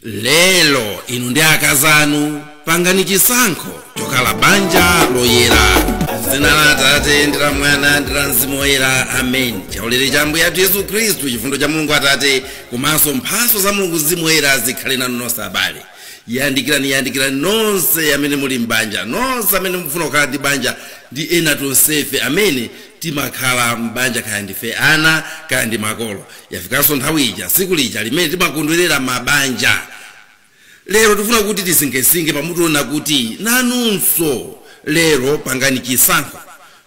Lero inu ndi akazi anu pangani chisankho chokhala banja loyera. Dzina la Atate ndi la Mwana ndi la Mzimu Woyera, amen. Chaulere cha Ambuye athu Yesu Khristu, chifundo cha Mulungu Atate komanso mphatso za Mulungu Mzimu Woyera zikhale nanu nonse abale. Yandikirani, yandikirani nonse amene muli m'banja, nonse amene mufuna kukhala ndi banja, ndi ena tonsefe amene timakhala m'banja, kaya ndife ana kaya ndi makolo. Yafikanso nthawi ija, tsiku lija limene timakondwerera mabanja. Lero tifuna kuti tisinkhesinkhe pamutu ona kuti nanunso lero pangani chisankho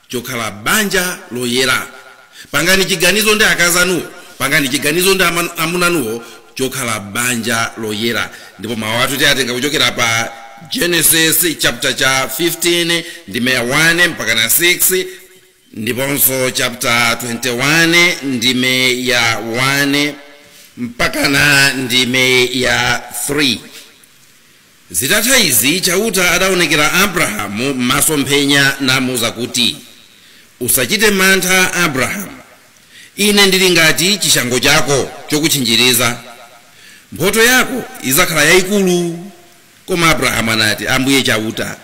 chokhala banja loyera. Pangani chiganizo ndi akazi anuwo, pangani chiganizo ndi amuna anuwo chokhala banja loyera. Ndipo mawu athu tiyatenga kuchokera pa Genesis chapter cha 15 ndime ya 1 mpaka na 6, ndiponso chapter 21 ndime ya 1 mpaka na ndime ya 3. Zitatha izi, Chauta adaonekera Abrahamu m'masomphenya namuwuza kuti, usachite mantha Abrahamu, ine ndili ngati chishango chako chokutchinjiriza, mphotho yako idzakhala yayikulu. Koma Abrahamu anati, Ambuye Chauta,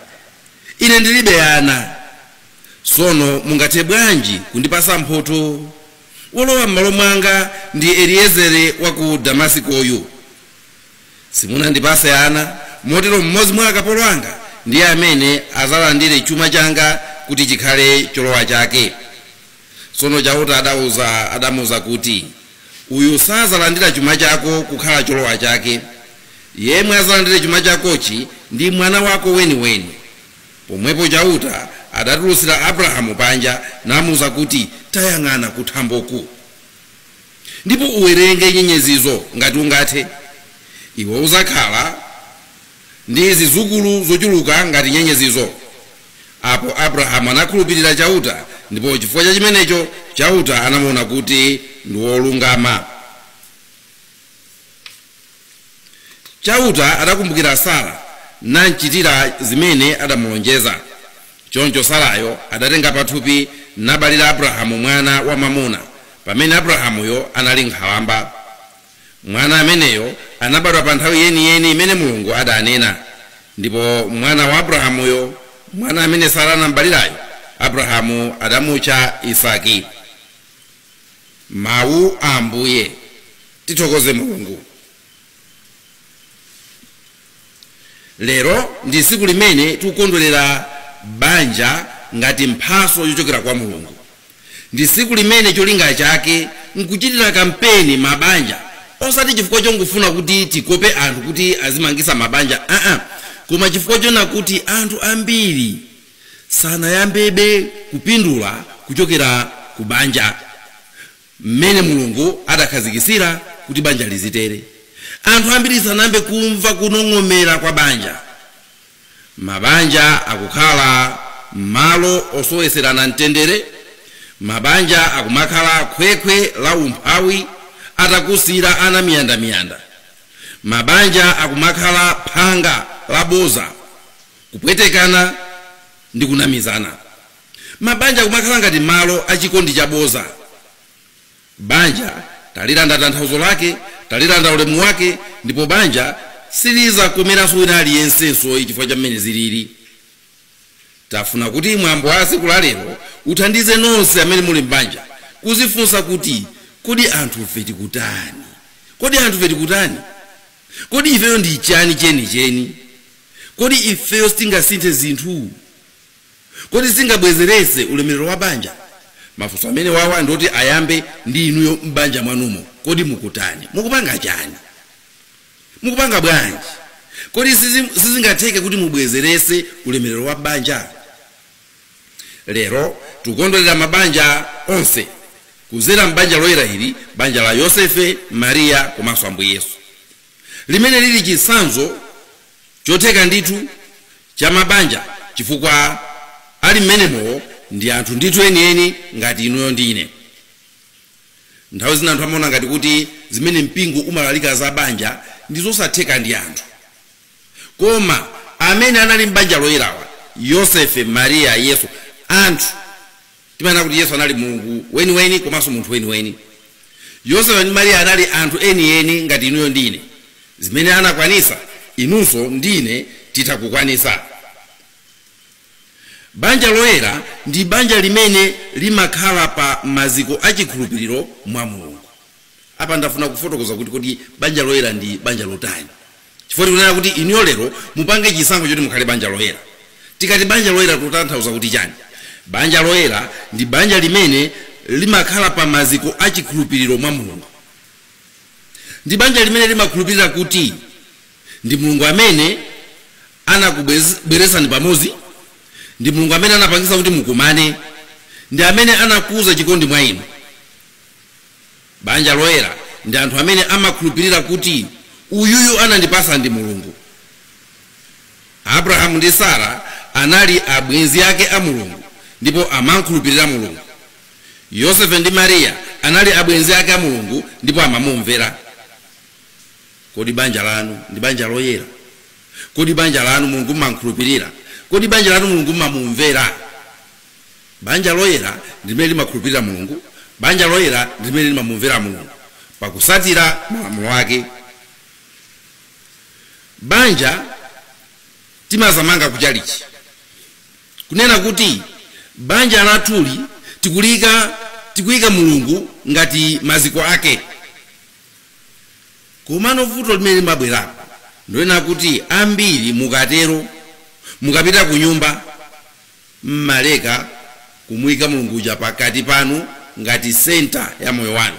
ine ndilibe ana, tsono mungathe bwanji kundipasa mphotho? Wolowa m'malo mwanga ndi Eliezere wa ku Damasikoyu. Simunandipase ana, motero mmodzi mwa akapolo anga ndiye amene adzalandire chuma changa kuti chikhale cholowa chake. Tsono Chauta adamuwuza kuti, uyu sadzalandira chuma chako kukhala cholowa chake. Yemwe adzalandire chuma chakochi ndi mwana wako weniweni. Pomwepo Chauta adatulutsira Abrahamu panja namuwuza kuti, tayang'ana kuthamboku ndipo uwerenge nyenyezizo ngati ungathe. Iwe udzakhala ndi zidzukulu zochuluka ngati nyenyezizo. Apo Abrahamu anakhulupirira Chauta, ndipo chifukwa cha chimenecho Chauta anamuona kuti ndi wolungama. Chauta adakumbukira Sara namchitira zimene adamulonjeza. Choncho Sarayo adatenga pathupi nabalira Abrahamu mwana wamwamuna, pamene Abrahamuyo anali nkhalamba. Mwana ameneyo anabadwa pa nthawi yeniyeni imene Mulungu adanena. Ndipo mwana wa Abrahamuyo, mwana amene Sara anambalirayo, Abrahamu adamutcha Isaki. Mawu a Ambuye. Tithokoze Mulungu. Lero ndi tsiku limene tikukondwerera banja ngati mphatso yochokera kwa Mulungu. Ndi tsiku limene cholinga chake nkuchitira kampeni mabanja, osati chifukwa chongofuna kuti tikope anthu kuti azimangisa mabanja, aa, koma chifukwa chona kuti anthu ambiri sanayambebe kupindula kuchokera ku banja mmene Mulungu adakhazikitsira kuti banja lizitere. Anthu ambiri sanayambe kumva kunong'omera kwa banja. Mabanja akukhala malo osoweserana mtendere, mabanja akumakhala khwekhwe la umphawi atakusira ana miyandamiyanda, mabanja akumakhala phanga laboza, kupwetekana ndi kunamizana. Mabanja akumakhala ngati malo achikondi chaboza. Banja talilanda tanthauzo lake, talilanda ulemu wake, ndipo banja silizakomeranso wina aliyensenso chifukwa cha mmene zilili. Tafuna kuti mwambo wa tsiku la lero uthandize nonse amene muli m'banja kuzifunsa kuti, kodi anthufe tikutani? Kodi anthufe tikutani? Kodi ifeyo ndi chani chenicheni? Kodi ifeyo sitingasinthe zinthu? Kodi sitingabwezeretse ulemerero wa banja? Mafunso amene wawa ndoti ayambe ndi inuyo m'banja mwanumo. Kodi mukutani? Mukupanga chani? Mukupanga bwanji? Kodi sizingatheke kuti mubwezeretse ulemerero wa banja? Lero tikukondwerera mabanja onse kuzera m'banja loyera ili, banja la Yosefe, Mariya komanso Ambuye Yesu, limene lili chitsanzo chotheka ndithu cha mabanja, chifukwa ali mmenemowo ndi anthu ndithu enieni ngati inuyo ndi ine. Nthawi zina anthu amaona ngati kuti zimene mpingo umalalika za banja ndi zosatheka ndi anthu. Koma amene anali m'banja loyerawa, Yosefe, Mariya, Yesu, anthu timanena kuti Yesu anali Mulungu weniweni komanso munthu weniweni. Yosefe ndi Mariya anali anthu enieni ngati inuyo ndi ine. Zimene anakwanisa inunso ndine titakukwanisa. Banja loyera ndi banja limene limakhala pa maziko achikhulupiriro mwa Mulungu. Apa ndafuna kufotokoza kuti kodi banja loyera ndi banja lotani, chifukwa tikunena kuti inuyo lero mupange chisankho choti mukhale banja loyera. Tikati banja loyera tikutanthauza kuti chani? Banja loyera ndi banja limene limakhala pa maziko achikhulupiriro mwa Mulungu. Ndi banja limene limakhulupirira kuti ndi Mulungu amene anakubweresani pamodzi, ndi Mulungu amene anapangisa kuti mukumane, ndi amene anakuza chikondi mwa inu. Banja loyera ndi anthu amene amakhulupirira kuti uyuyu anandipasa ndi Mulungu. Abrahamu ndi Sara anali abwenzi ake a Mulungu ndipo amankhulupirira Mulungu. Yosefe ndi Mariya anali abwenzi ake a Mulungu ndipo amamumvera. Kodi banja lanu ndi banja loyera? Kodi banja lanu Mulungu mmankhulupirira? Kodi banja lanu Mulungu mmamumvera? Banja loyera ndi limene limakhulupirira Mulungu. Banja loyera ndi limene limamumvera Mulungu pakusatira malamulo ake. Banja timazamanga kuchalichi, kunena kuti banja lathuli tikuyika Mulungu ngati maziko ake. Komano vuto limene limabwerapo ndilonena kuti ambiri mukatero mukapita ku nyumba mmaleka kumuyika Mulungu uja pakati panu ngati senta ya moyo wanu.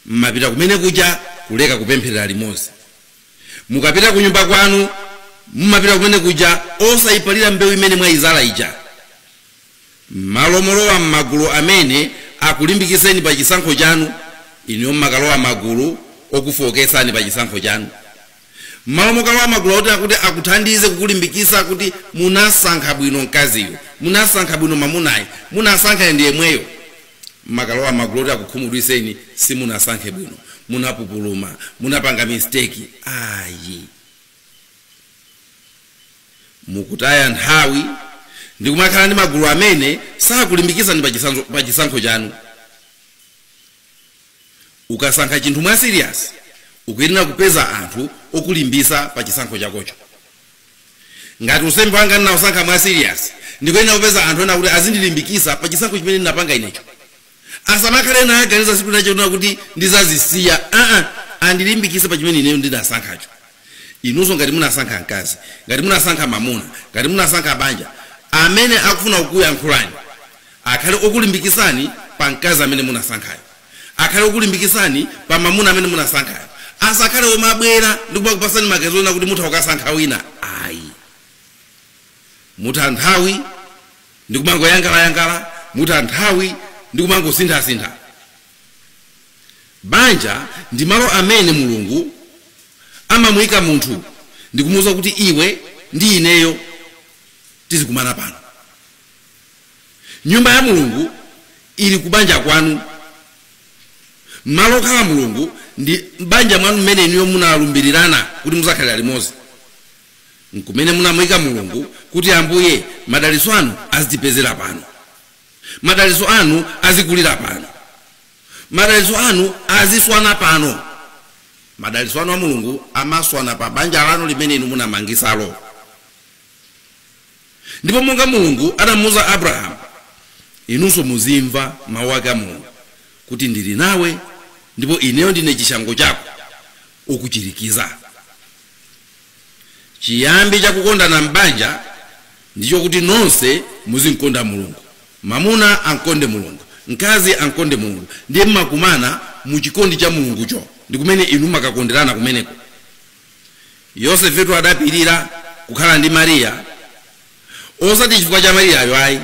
Mmapita kumene kuja kuleka kupempherera limodzi. Mukapita ku nyumba kwanu mmapita kumene kuja osayipalira mbewu imene mwayizala ija. Mmalo molowa m'magulu amene akulimbikitseni pa chisankho chanu, inuyo mmakalowa magulu okufowoketsani pa chisankho chanu. Mmalo mokalowa magulu oti akuti akuthandize kukulimbikitsa kuti munasankha bwino mkaziyo, munasankha bwino mamunayi, munasankha ndi yemweyo, mmakalowa magulu oti akukhumudwitseni, simunasankhe bwino, munapupuluma, munapanga mistake. Ayi, mukutaya nthawi ndi kumakhala ndi magulu amene sakulimbikitsani pa chisankho chanu. Ukasankha chinthu mwa serious, ukuyenera kupeza anthu okulimbisa pa chisankho chakocho. Ngati usembe wanga ndinawusankha mwa serious, ndikuyenera kupeza anthu ena kuti azindilimbikisa pa chisankho chimene ndinapanga inecho. Asamakhale ena aganiza tsiku lina kuti ndizazisiya. Andilimbikise pa chimene ineyo ndinasankhacho. Inunso ngati munasankha mkazi, ngati munasankha mamuna, ngati munasankha banja, amene akufuna kukuyankhulani akhale okulimbikisani pa mkazi amene munasankhayo, akhale okulimbikisani pa mamuna amene munasankhayo. Asakhale omabwera ndi kumakupasani maganizo ena kuti mutha kukasankha wina. Ayi, mutha nthawi ndi kumangoyangalayangalala, mutha nthawi ndi kumangosinthasintha. Banja ndi malo amene Mulungu amamuyika munthu ndi kumuwuza kuti iwe ndi ineyo tizikumana pano. Nyumba ya Mulungu ili kubanja kwanu. Malo okhala Mulungu ndi banja mwanu mmene inuyo munalumbirirana kuti muzakhalira limodzi, nkumene munamuyika Mulungu kuti Ambuye madalitso anu azitipezera pano, madalitso anu azikulira pano, madalitso anu aziswana pano. Madalitso anu a Mulungu amaswana pa banja lanu limene inu munamangisalo. Ndipo monga Mulungu anamuwuza Abrahamu, inunso muzimva mawu ake a Mulungu kuti ndili nawe ndipo ineyo ndine chishango chako ukuchirikiza. Chiyambi chakukondana m'banja ndicho kuti nonse muzinkonda Mulungu. Mamuna ankonde Mulungu, mkazi ankonde Mulungu, ndiye mmakumana mu chikondi cha Mulungucho, ndi kumene inu makakonderana kumeneko. Yosefetu adapirira kukhala ndi Mariya, osati chifukwa cha Mariyayo ayi,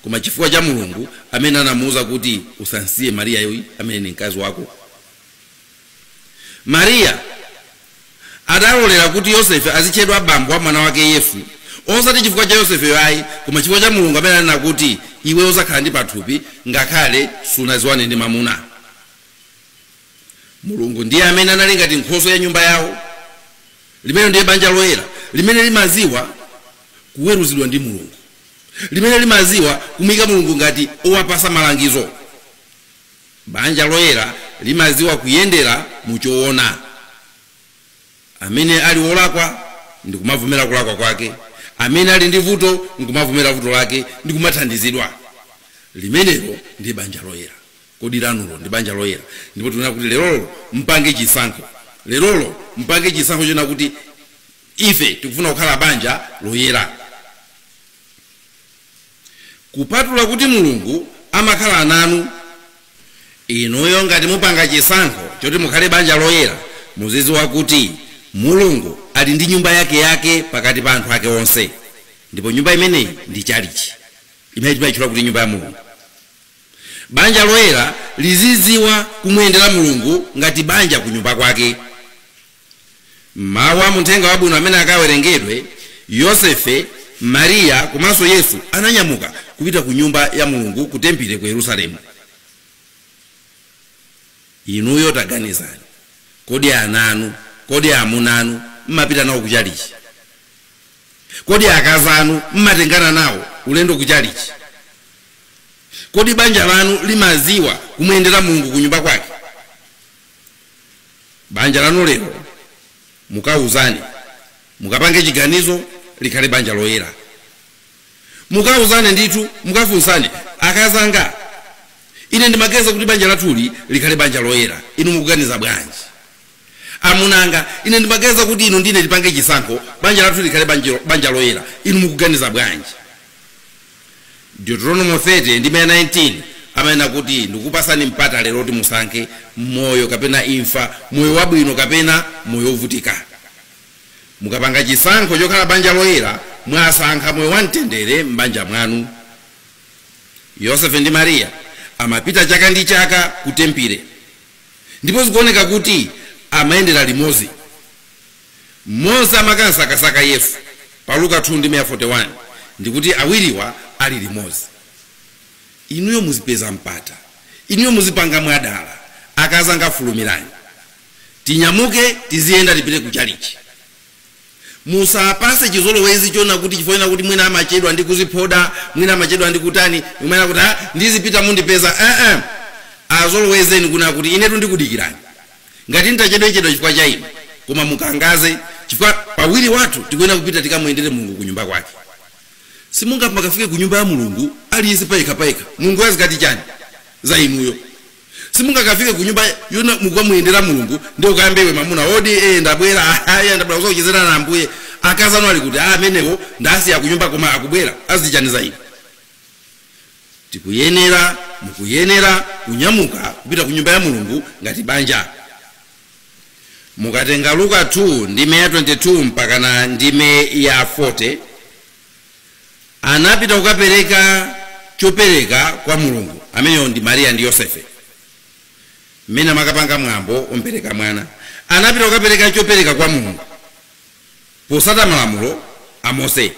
koma chifukwa cha Mulungu amene anamuwuza kuti usansiye Mariyayo amene ni mkazi wako. Mariya adalolera kuti Yosefe azitchedwa bambo wa mwana wake Yesu, osati chifukwa cha Yosefeyo ayi, koma chifukwa cha Mulungu amene anena kuti iwe uzakhala ndi pathupi ngakhale sunaziwane ndi mamuna. Mulungu ndiye amene anali ngati nkhoswe ya nyumba yawo, limene ndiye banja loyera, limene limaziwa kuweruzidwa ndi Mulungu, limene limaziwa kumuyika Mulungu ngati owapasa malangizo. Banja loyera limaziwa kuyendera muchoona. Amene ali wolakwa ndikumavomera kulakwa kwake, amene ali ndi vuto nkumavomera vuto lake ndikumathandizidwa. Limenelo ndi banja loyera. Kodi lanulo ndi banja loyera? Ndipo tikunena kuti lerolo mpange chisankho, lerolo mpange chisankho chona kuti ife tikufuna kukhala banja loyera. Kupatula kuti Mulungu amakhala nanu, inuyo ngati mupanga chisankho choti mukhale banja loyera, muzidziwa kuti Mulungu ali ndi nyumba yake yake pakati pa anthu ake onse, ndipo nyumba imeneyi ndi chalichi imene timayitchula kuti nyumba ya Mulungu. Banja loyera lizidziwa kumuyendera Mulungu ngati banja ku nyumba kwake. Mawu a muthenga wabwino amene akawerengedwe, Yosefe, Mariya komanso Yesu ananyamuka kupita ku nyumba ya Mulungu ku tempile ku Yerusalemu. Inuyo taganizani, kodi ana anu, kodi amuna anu mmapita nawo kuchalichi? Kodi akazi anu mmatengana nawo ulendo kuchalichi? Kodi banja lanu limaziwa kumuyendera Mulungu ku nyumba kwake? Banja lanu lero mukauzane, mukapange chiganizo likhale banja loyera. Mukauzane ndithu, mukafunsane, akazanga, ine ndimaganiza kuti banja lathuli likhale banja loyera, inu mukuganiza bwanji? Amunanga, ine ndimaganiza kuti inu ndine tipange chisankho banja lathu likhale banja loyera, inu mukuganiza bwanji? Deuteronomy 30 ndime 19 amanena kuti ndikupasani mpata lero kuti musankhe moyo kapena imfa, moyo wabwino kapena moyo wovutika. Mukapanga chisankho chokhala banja loyera, mwasankha moyo wamtendere m'banja mwanu. Yosefe ndi Mariya amapita chaka ndi chaka ku tempile, ndipo zikuoneka kuti amayendera limodzi. Mmodzi amakansakasaka Yesu pa Luka 2 ndime 41, ndikuti awiriwa ali limodzi. Inuyo muzipeza mpata, inuyo muzipanga mwadala, akazanga fulumirani, tinyamuke tiziyenda tipite ku chalichi. Musapase chizolowezi chona kuti chifukwa kuti mwina amachedwa ndi kuziphoda, mwina amachedwa ndi kutani, mwina kuti ndizipita mundipeza. Azolowezeni kuna kuti inetu ndikudikirani, ngati nditachedwechedwa chifukwa cha inu, koma mukangaze chifukwa pawiri wathu tikuyenera kupita tikamuyendere Mulungu ku nyumba kwake. Simungamakafike ku nyumba ya Mulungu aliyense payekha payekha, Mulungu azikati chani za inuyo? Simungakafike ku nyumba yona mukamuyendera Mulungu ndi ukayambewe mamuna odi ndabwera, aya ndabwera kuzochezera na Ambuye. Akazanu ali kuti amenewo ndasiya ku nyumba koma akubwera, azichani za inu? Tikuyenera, mukuyenera kunyamuka kupita ku nyumba ya Mulungu ngati banja. Mukatenga Luka 2 ndime ya 22 mpaka na ndime ya 40, anapita kukapereka chopereka kwa Mulungu. Ameneyo ndi Mariya ndi Yosefe mmene amakapanga mwambo ompereka mwana. Anapita kukapereka chopereka kwa Mulungu posata malamulo a Mose,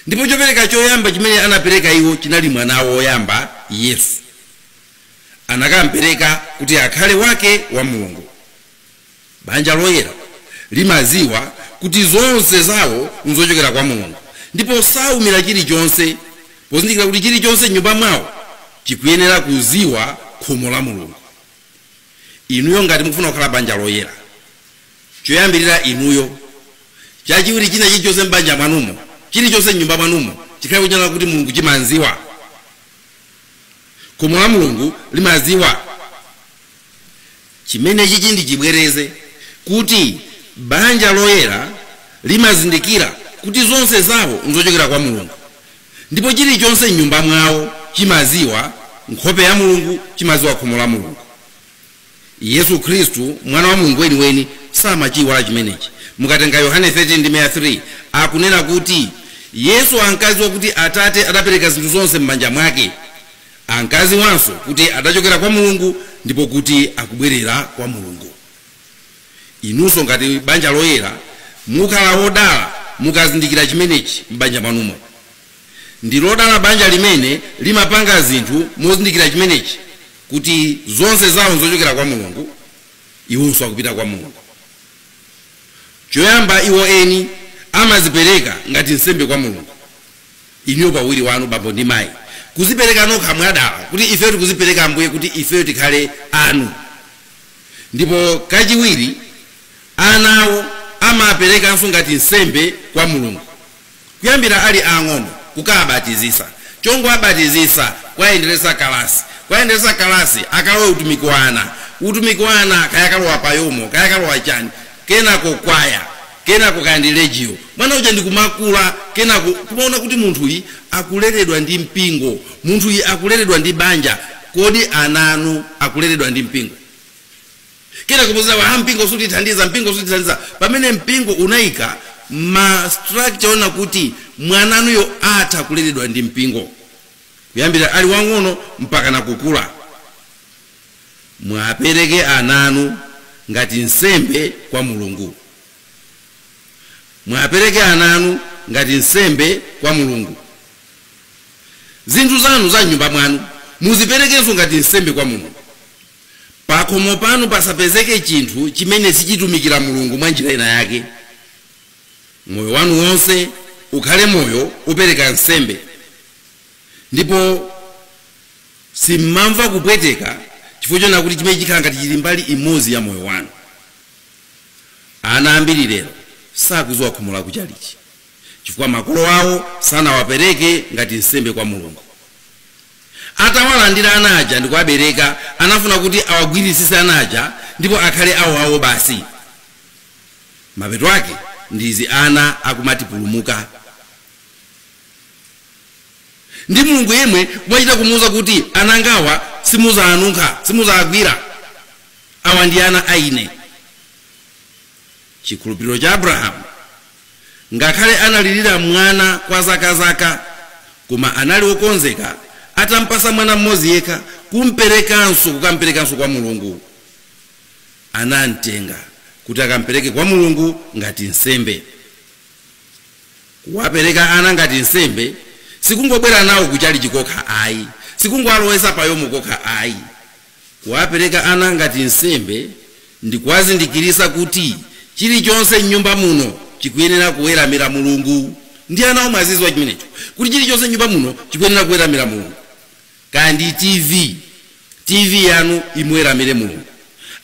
ndipo chopereka choyamba chimene anapereka iwo chinali mwana woyamba Yesu. Anakampereka kuti akhale wake wa Mulungu. Banja loyera limaziwa kuti zonse zawo nzochokera kwa Mulungu, ndipo saumira chilichonse pozindikira kuti chilichonse nyumba mwawo chikuyenera kuziwa khomo la Mulungu. Inuyo ngati mukufuna kukhala banja loyera, choyambirira inuyo, chachiwiri china chilichonse m'banja mwanumo, chilichonse nyumba mwanumo chikhale kuchana kuti Mulungu chimaziwa, khomo la Mulungu limaziwa. Chimene chichi ndi chibwereze kuti banja loyera limazindikira kuti zonse zawo nzochokera kwa Mulungu, ndipo chilichonse nyumba mwawo chimaziwa nkhope ya Mulungu, chimaziwa khomo la Mulungu. Yesu Khristu mwana wa Mulungu weniweni samachiwala chimenechi. Mukatenga Yohane 13 ndime 3 akunena kuti Yesu ankaziwa kuti Atate adapereka zinthu zonse m'manja mwake, ankaziwanso kuti adachokera kwa Mulungu ndipo kuti akubwerera kwa Mulungu. Inunso ngati banja loyera mukhala wodala mukazindikira chimenechi m'banja mwanumo. Ndi lodala banja limene limapanga zinthu mozindikira chimenechi kuti zonse zawo nzochokera kwa Mulungu, iwonso akupita kwa Mulungu. Choyamba iwo eni amazipereka ngati nsembe kwa Mulungu. Inuyo pawiri wanu bambo ndi mayi kuzipereka nokha mwadala kuti ifeyo tikuzipereka Ambuye kuti ifeyo tikhale anu. Ndipo kachiwiri anawo Kumaperekanso ngati nsembe kwa Mulungu. Kuyambira ali ang'ono kukabatizisa. Chongo abatizisa kwaendeleza kalasi. Kwaendeleza kalasi akalowe utumiki wa ana. Utumiki wa ana kayakalowa payomo, kayakalowa chani. Kenako kwaya, kenako kandi legio. Mwana uja ndikumakula, kenako kumaona kuti munthuyi akuleredwa ndi mpingo, munthuyi akuleredwa ndi banja. Kodi ananu akuleredwa ndi mpingo? Kenako muzawa mpingo sutithandiza, mpingo sutithandiza. Pamene mpingo unaika ma structure ona kuti mwananuyo atha kuleredwa ndi mpingo. Kuyambira ali wang'ono mpaka nakukula. Mwapereke ananu ngati nsembe kwa Mulungu. Mwapereke ananu ngati nsembe kwa Mulungu. Zinthu zanu za nyumba mwanu muziperekenso ngati nsembe kwa Mulungu. Pakhomo panu pasapezeke chinthu chimene sichitumikira Mulungu mwa njira ina yake. Moyo wanu wonse ukhale moyo upereka nsembe. Ndipo simamva kupweteka chifukwa chona kuti chimene chikhala ngati chili mbali imodzi ya moyo wanu. Ana ambiri lero sakudziwa khomo la kuchalichi chifukwa makolo awo sanawapereke ngati nsembe kwa Mulungu. Atawalandira ana aja ndikuwabereka, anafuna kuti awagwirisise ana aja ndipo akhale awo awo basi. Mapeto ake ndizi ana akumatipulumuka. Ndi Mulungu yemwe kumachita kumuuza kuti anangawa simuzaanunkha, simuzaagwira, awa ndi ana aine. Chikhulupiriro cha Abrahamu ngakhale analirira mwana kwa zakazaka, koma anali wokonzeka atampasa mwana mmodzi yekha kumperekanso, kukamperekanso kwa Mulungu. Anamtenga kuti akampereke kwa Mulungu ngati nsembe. Kuwapereka ana ngati nsembe sikungobwera nawo kuchali chikokha ayi, sikungowalowesa payomo kokha ayi. Kuwapereka ana ngati nsembe ndi kuwazindikirisa kuti chilichonse m'nyumba muno chikuyenera kuweramira Mulungu. Ndi ana omwe azidziwa chimenecho kuti chilichonse m'nyumba muno chikuyenera kuweramira Mulungu. Kandi TV yanu imuweramire Mulungu.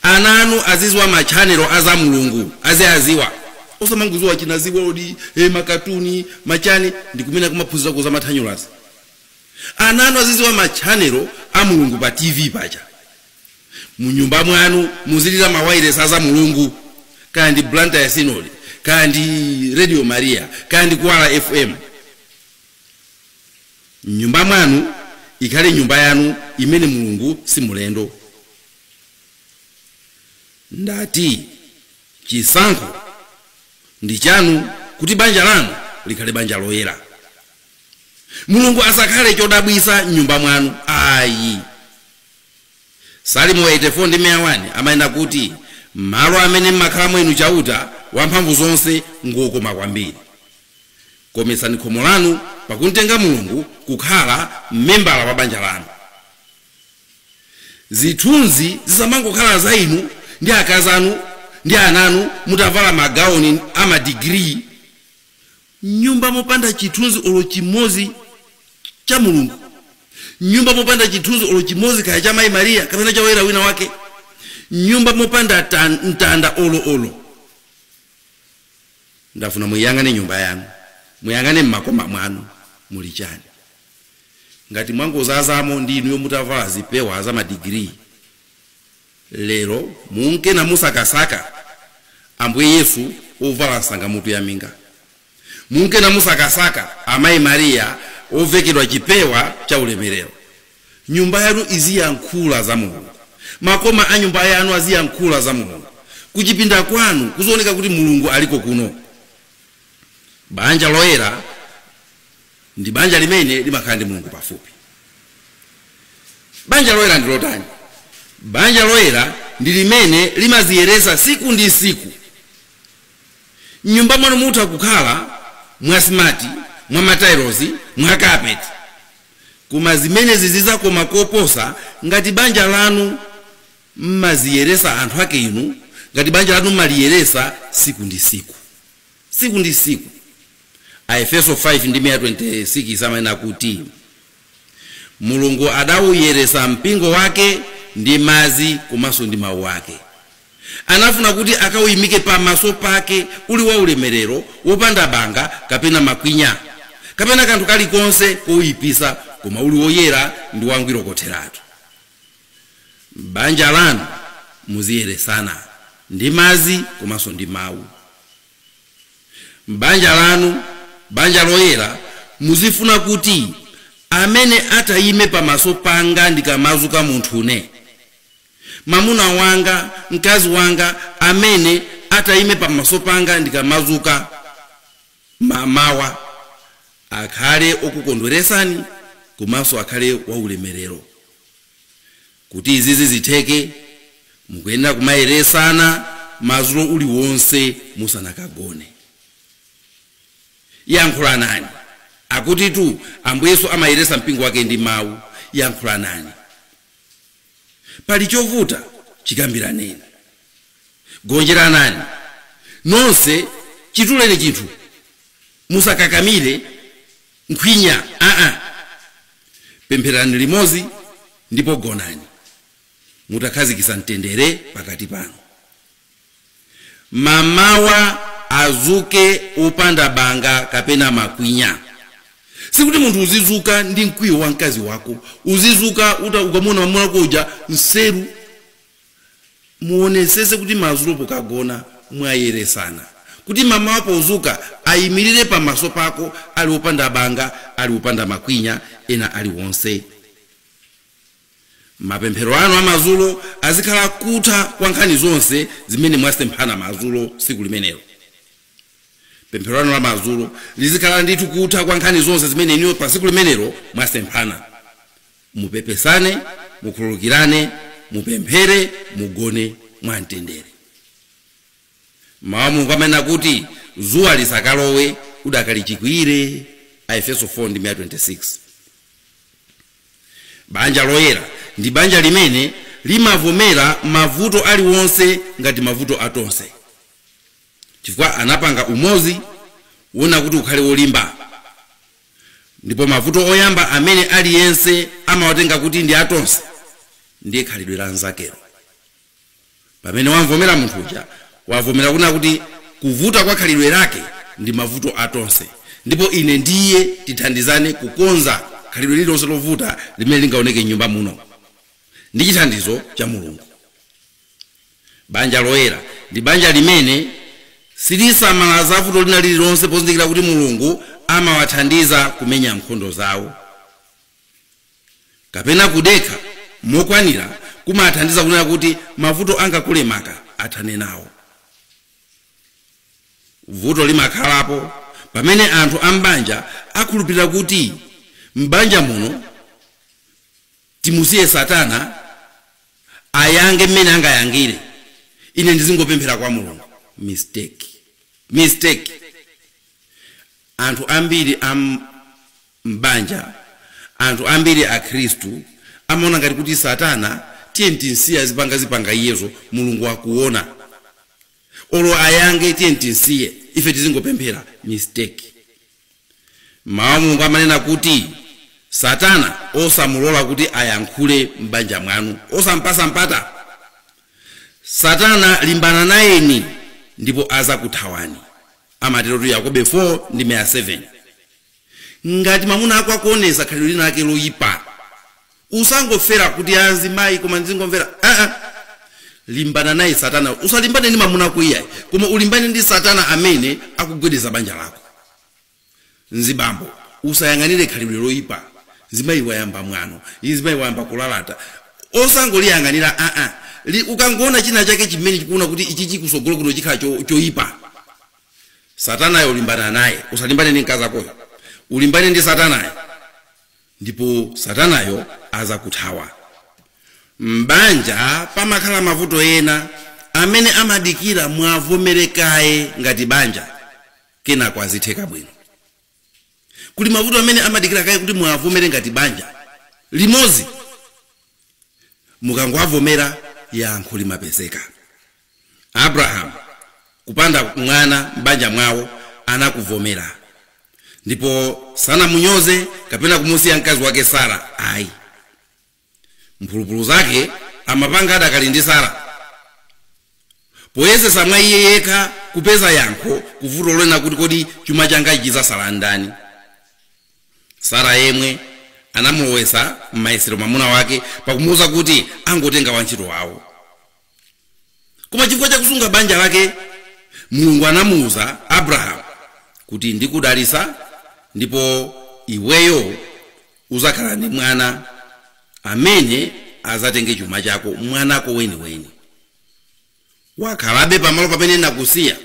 Ana anu azidziwa machanelo aza Mulungu, aziaziwa. Osamanguziwa chinaziwa odi, makatuni, machani, ndikumene kumaphunzira kuza mathanyulazi. Ana anu azidziwa machanelo a Mulungu pa TV paja. Munyumba mwanu muzilira mawailesi aza Mulungu, kandi Blantyre Synod, kandi Radio Maria, kandi Kwala FM. Nyumba mwanu ikhale nyumba yanu imene Mulungu si mulendo. Ndati chisankho ndi chanu kuti banja lanu likhale banja loyera. Mulungu asakhale chodabwisa nyumba mwanu ayi. Salimo 84 ndi 101 amayenda kuti malo amene mmakhala mwenu Chauta wamphamvu zonse ngokoma kwambiri. Komesani khomo lanu pakuntenga Mulungu kukhala membala wa banja lanu. Zithunzi zisamangokhala za inu ndi akazi anu ndi ananu mutavala magauni ama degree. Nyumba mopanda chithunzi olo chimodzi cha Mulungu, nyumba mopanda chithunzi olo chimodzi kaya cha Mayi Maria kapena cha woyera wina wake, nyumba mopanda mtanda olo olo. Ndafuna muyang'ane nyumba yanu, muyang'ane mmakoma mwanu muli chani. Ngati mwangozazamo ndi inuyo mutavala zipewa za madigiri, lero munke na musakasaka Ambuye Yesu ovala sangamutu ya minga. Munke na musakasaka Amayi Maria ovekedwa chipewa cha ulemerero. Nyumba yanu iziyankhula za Mulungu. Makoma a nyumba yanu aziyankhula za Mulungu. Kuchipinda kwanu kuzooneka kuti Mulungu aliko kuno. Banja loyera ndi banja limene limakhala ndi Mulungu pafupi. Banja loyera ndi lotani? Banja loyera ndi limene limaziyeresa siku ndi siku. Nyumba mwanu mutha kukhala mwa smart, mwa matairozi, mwa carpet. Koma zimene zizizakoma koposa ngati banja lanu mmaziyeresa anthu ake inu, ngati banja lanu mmaliyeresa siku ndi siku. Siku ndi siku. Aefeso 5 ndi 26 amanena kuti Mulungu adawuyeresa mpingo wake ndi madzi komanso ndi mawu ake. Anafuna kuti akawuyimike pamaso pake uli wa ulemerero, wopanda banga kapena makwinya kapena kanthu kalikonse koyipisa, koma uli woyera ndi wangwiro kotheratu. Banja lanu muziyeresana ndi madzi komanso ndi mawu. Banja lanu, banja loyera, muzifuna kuti amene atayime pamaso panga ndikamazuka munthune, mamuna wanga, mkazi wanga, amene atayime pamaso panga ndikamazuka mamawa akhale okukondweresani komanso akhale waulemerero. Kuti izizi zitheke, mukuyenera kumayeresana madzulo uliwonse musanakagone. Yankhulanani. Akutitu Ambuye Yesu amayeresa mpingo wake ndi mawu. Yankhulanani. Pali chovuta, chikambiraneni, gonjeranani nonse, chituleni chinthu, musakakamire nkhwinya. Pempherani limodzi ndipo gonani mutakhazikitsa mtendere pakati panu. Mamawa azuke opanda banga kapena makwinya. Sikuti munthu uzizuka ndi mkwiyo wa mkazi wako, uzizuka ukamona mamuna kuja nseru. Muonesese kuti madzulo pokagona mwayeresana, kuti mamawa pozuka ayimirire pamaso pako ali opanda banga, ali opanda makwinya ena aliwonse. Mapemphero anu amadzulo azikhala kutha kwa nkhani zonse zimene mwasemphana madzulo tsiku limenelo. Pemphero lanu la madzulo lizikhala ndithu kutha kwa nkhani zonse zimene inuyo pa tsiku limenelo mwasemphana. Mupepesane, mukhululukirane, mupemphere, mugone mwamtendere. Mawu Mulungu amanena kuti zuwa lisakalowe udakali chikwiyire, Aefeso 4:26. Banja loyera ndi banja limene limavomera mavuto aliwonse ngati mavuto atonse, chifukwa anapanga umodzi wona kuti ukhale wolimba. Ndipo mavuto oyamba amene aliyense amawatenga kuti ndi atonse ndiye khalidwe la nzakero. Pamene wamvomera munthu uja, wavomera kuna kuti kuvuta kwa khalidwe lake ndi mavuto atonse, ndipo ine ndiye tithandizane kukonza khalidwe lililonse lovuta limene lingaoneke m'nyumba muno ndi chithandizo cha Mulungu. Banja loyera ndi banja limene silisamala za vuto lina lililonse, pozindikira kuti Mulungu amawathandiza kumenya nkhondo zawo. Kapena kudekha mokwanira kumathandiza kunena kuti mavuto angakulemaka athane nawo. Vuto limakhalapo pamene anthu ambanja akhulupirira kuti m'banja muno timusiye Satana ayange mmene angayangire, ine ndizingopemphera kwa Mulungu. Mistake, mistake. Anthu ambiri mbanja, anthu ambiri a Khristu amaona ngati kuti Satana tiye tinsiye azipanga zipanga iyezo, Mulungu akuona, olo ayange tiye tinsiye, ife tizingopemphera. Mistake. Mawu Mulungu amanena kuti Satana osamulola kuti ayankhule m'banja mwanu, osampasa mpata. Satana limbana nayeni ndipo azakuthawani, amatero tu Yakobe 4:7. Ngati mamuna ako akuonesa khalidwe lina lake loyipa, usangofera kuti azimayi koma ndizingomvera. Limbana naye Satana. Usalimbane ndi mamuna ako iyayi, koma ulimbane ndi Satana amene akugwedeza banja lako. Nzibambo, usayang'anire khalidwe loyipa. Zimayi wayamba mwano, izimayi wayamba kulalata, osangoliyang'anira. Ukangoona china chake chimene chikuona kuti ichi chikusogolo kuno chikhala choyipa, Satanayo ulimbana naye. Usalimbane ndi mkazi akoyo, ulimbane ndi Satanayo, ndipo Satanayo azakuthawa. Mbanja pamakhala mavuto ena amene amadikira mwavomerekaye ngati banja, kenako azitheka bwino. Kuli mavuto amene amadikira kaye kuti mwavomere ngati banja limodzi. Mukangoavomera, yankho limapezeka. Abrahamu kupanda mwana m'banja mwawo anakuvomera, ndipo sanamunyoze kapena kumusiya mkazi wake Sara ayi. Mphulupulu zake amapanga adakali ndi Sara. Poyesesa mwa iye yekha kupeza yankho kuvuto lena kuti kodi chuma changa chizasala ndani. Sara yemwe anamulowesa m'mayesero mwamuna wake pakumuwuza kuti angotenga wantchito wawo. Koma chifukwa chakusunga banja lake, Mulungu anamuwuza Abrahamu kuti ndikudalisa ndipo iweyo uzakhala ndi mwana amene azatenge chuma chako, mwanako weniweni. Wakhalabe pamalo pamene nakusiya,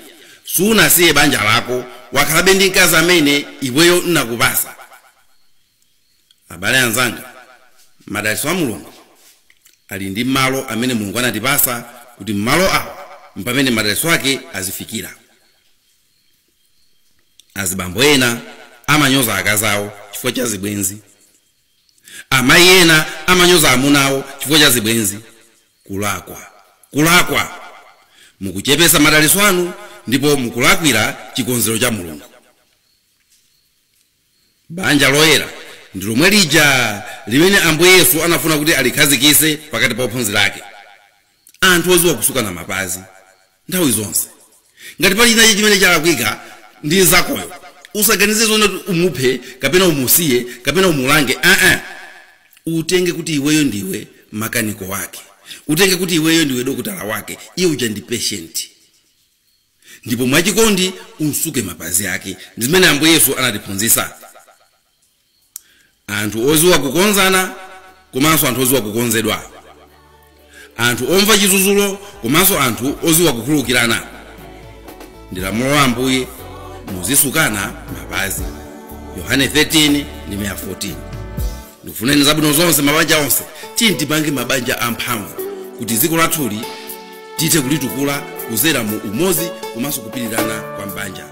sunasiye banja lako, wakhalabe ndi mkazi amene iweyo nakupasa. Abale anzanga, madalitso a Mulungu ali ndi malo amene Mulungu anatipasa kuti malo awo mpamene madalitso ake azifikira. Azibambo ena amanyoza akazi awo chifukwa cha zibwenzi. Amayi ena amanyoza amuna awo chifukwa cha zibwenzi. Kulakwa, kulakwa. Mukuchepesa madalitso anu ndipo mukulakwira chikonzero cha Mulungu. Banja loyera ndi lomwe lija limene Ambuye Yesu anafuna kuti alikhazikise pakati pa ophunzira ake. Anthu oziwa kusukana mapazi nthawi zonse. Ngati pali china chimene chalakwika ndi nzakoyo, usaganize zoona kuti umuphe kapena umusiye kapena umulange. Utenge kuti iweyo ndiwe makaniko wake, utenge kuti iweyo ndiwe dokotala wake, iye uja ndi patient, ndipo mwachikondi unsuke mapazi ake. Ndi zimene Ambuye Yesu anatiphunzitsa. Anthu oziwa kukonzana komanso anthu oziwa kukonzedwa, anthu omva chizuzulo komanso anthu oziwa kukhululukirana. Ndi lamulo la Ambuye, muzisukana mapazi. Yohane 13 ndi 14. Ndikufuneni zabwino zonse mabanja onse. Tiye tipange mabanja amphamvu kuti dziko lathuli tithe kulitukula kuzera mu umozi komanso kupirirana kwa mbanja.